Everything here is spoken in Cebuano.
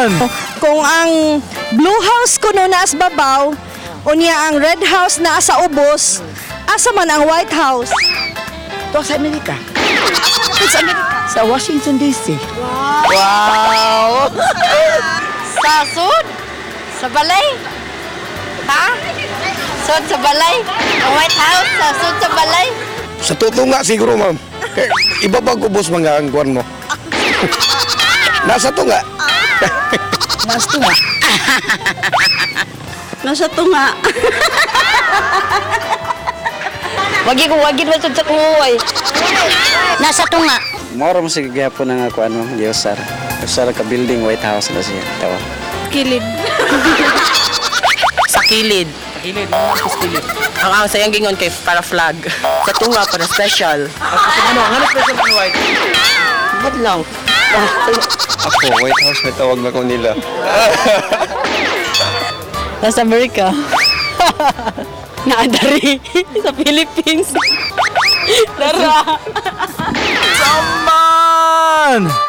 Man! Kung ang Blue House kuno naa sa babaw, unya ang Red House naa sa ubos, asa man ang White House? To sa Amerika. Sa Amerika. Sa Washington DC. Wow! Sa sud? Sa balay? Ha? Sud sa balay? Ang White House sa sud sa balay? Sa totoo nga siguro, ma'am. Kaya iba ba ubos mga ang kuwan mo? Nasa tunga. Nasa tunga. Nasa tunga. Wagi ko wagi man sud sa kuway. Nasa tunga. Moro mo sige gyapon ang ako ano, Giusar. Usar ka building White House na siya. Tawa. Kilid. Sa kilid. Sa kilid. Sa kilid. Ang sayang gingon kay para flag. Sa tunga para special. Ano, ano special ang white? Ba't lang? Ako, White House may tawag na ko nila. Nasa Amerika. Naadari sa Philippines. Dara. Man!